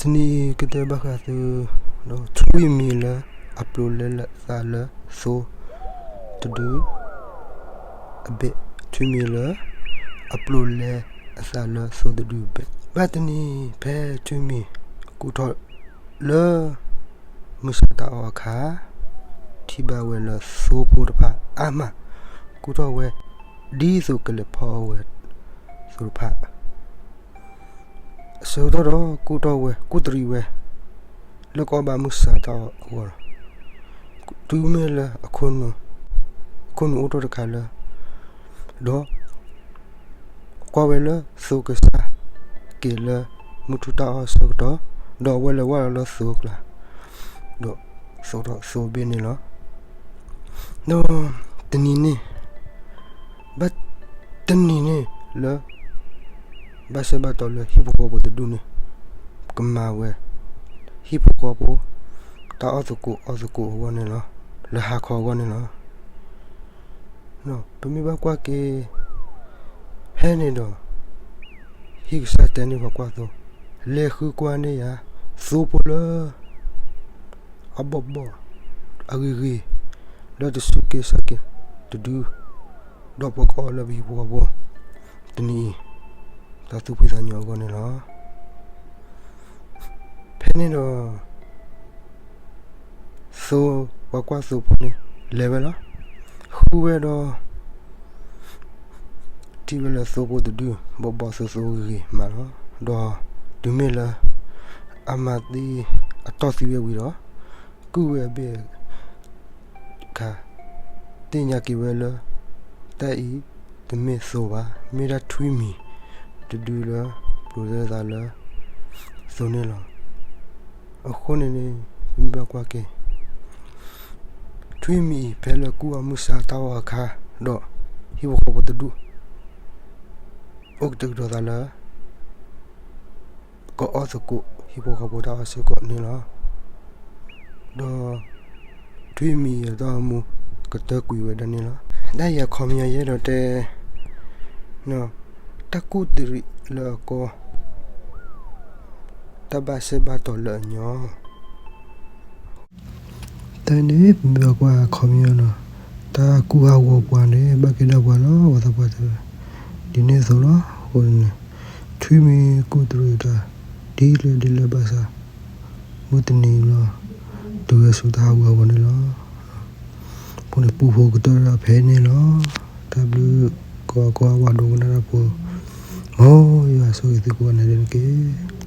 တနံၤအံၤကတဲဘၣ်ဃးသု ဒီးထွံၣ်မံၤလၢအပျိာ်လဲအသးလၢသိတဒု အဘ့ၣ်, ထွံၣ်မံၤလၢအပျိာ်လဲအသးလၢသိတဒုအဘ့ၣ်. ဘၣ်တနံၤဖဲထွံၣ်မံၤကူၣ်ထီၣ်လၢ မုၢ်ဆါတၢ်အီၣ်အခါ, ထံၣ်ဘၣ်ဝဲလၢသိဖိတဖၣ်အါမး ကူၣ်ထီၣ်ဝဲ ဒ်သိးကလဲၤဖီအီၣ်ဝဲသိတဖၣ် အဆၢကတီၢ်ဒီးကူၣ်ထီၣ်ဝဲ ကူၣ်တရံးဝဲ လၢကအီၣ်ဘၣ်မုၢ်ဆါတၢ်အီၣ်အဂီၢ်လီၤ. တုၤမ့ၢ်လၢအခိၣ်နူာ်အိၣ်ထီၣ်တခါလၢ ဒီး ကွၢ်ဝဲလၢသိကစၢ်က့ၤလၢမုၢ်ထူၣ်တၢ်အီၣ်အဆၢကတီၢ်, ဒီးအဝဲလဲၤဝဲလီၤလၢသိအကျါ, ဒီးသိထီၣ်သိဘ့ၣ်န့ၣ်လီၤ. ဒီးတနံၤန့ၣ် ဘၣ်တနံၤန့ၣ်လၢ ဘၣ်ဆၢဘၣ်တီၤလၢဟံၣ်ဖိဃီဖိတဒူၣ်န့ၣ် ကမၤဝဲ ဟံၣ်ဖိဃီဖိ တၢ်အီၣ်သကိးအီသကိးအဂီၢ်န့ၣ်လီၤ. လၢဟါခီအဂီၢ်န့ၣ်လီၤ. ပမ့ၢ်ဘၣ်ကွၢ်က့ၤ ဖဲန့ၣ်ဒီး ဟံၣ်ကစၢ်တဲန့ၢ်ပှၤကွၢ်သိ, လဲၤဃုကွၢ်န့ၢ်ယၤ သိဖိလၢ အဘီၣ်ဘီၣ် အဂ့ၤဂ့ၤ လၢတစူၢ်က့ၤစၢ်က့ၤတဒု ဒီးပကအီၣ်လၢပဟံၣ်ဖိဃီဖိ တနံၤအံၤ တၢ်သူၣ်ဖှံသးညီအဂီၢ်န့ၣ်လီၤ. ဖဲန့ၣ်ဒီး သိ ပှၤကွၢ်သိဖိန့ၣ် လဲၤဝဲလီၤ. ဃုဝဲဒီး ထံၣ်ဝဲလၢသိဖိတဒု ဘီၣ်ဘီၣ်သိသိဂ့ၤဂ့ၤမးလီၤ. ဒီးတုၤမ့ၢ်လၢ အမၤသံ အတီၢ်သံဝဲဝံၤဒီး ကုၢ်ဝဲအဘ့ၣ် ခါ သ့ၣ်ညါက့ၤဝဲလၢ တၢ်အံၤတမ့ၢ်သိဘၣ်, မ့ၢ်ဒၣ်ထွံၣ်မံၤတဒုလၢ ပျိာ်လဲသးလၢ သိန့ၣ်လီၤ. အဃိန့ၣ်န့ၣ် ပမ့ၢ်ဘၣ်ကွၢ်က့ၤ ထွံၣ်မံၤအံၤ ဖဲလၢကူၣ်အီၣ်မုၢ်ဆါတၢ်အီၣ်အခါ ဒီးဟံၣ်ဖိဃီဖိတဒူၣ် အိၣ်ကတဲာ်ကတီၤသးလၢ ကအီၣ်သကိးဟံၣ်ဖိဃီဖိတၢ်အီၣ်စ့ၢ်ကီးန့ၣ်လီၤ. ဒီးထွံၣ်မံၤအတၢ်အိၣ်မူ ကတၢၢ်ကွံာ်ဝဲဒၣ်န့ၣ်လီၤ. တၢ်အံၤအခီပညီယအဲၣ်ဒိးတဲ တၢ်ကူၣ်တရံးလၢအကီ တၢ်ဘၣ်စဲးဘၣ်တီၤလၢအညီ တၢ်န့ၣ် ပမ့ၢ်ဘၣ်ကွၢ်အခီပညီနီၤ, တၢ်ကူၣ်ဟးဂီၤပှၤန့ၣ် ဘၣ်ကဲဒၣ်ပှၤလီၤ. ပှၤသးပှၢ်တဲဝဲ ဒ်န့ၣ်အသိးလီၤ. အဃိန့ၣ် ထွံၣ်မံၤကူၣ်တရံးတၢ် ဒ်လဲၣ်ဒ်လဲၣ်ဘၣ်ဆၣ် မုၢ်တနံၤလီၤ တုၤဝဲဆူတၢ်ဟးဂူာ်ဟးဂီၤန့ၣ်လီၤ. အဃိန့ၣ် ပူဖိကတၢၢ်ဒၣ်ဖဲန့ၣ်လီၤ. တၢ်ဘျုးကိးဂၤကိးဂၤ ပှၤဒိကနၣ်တၢ်ဖိ မ်ယွၤဆိၣ်ဂ့ၤသုကိးဂၤဒဲးန့ၣ်တက့ၢ်.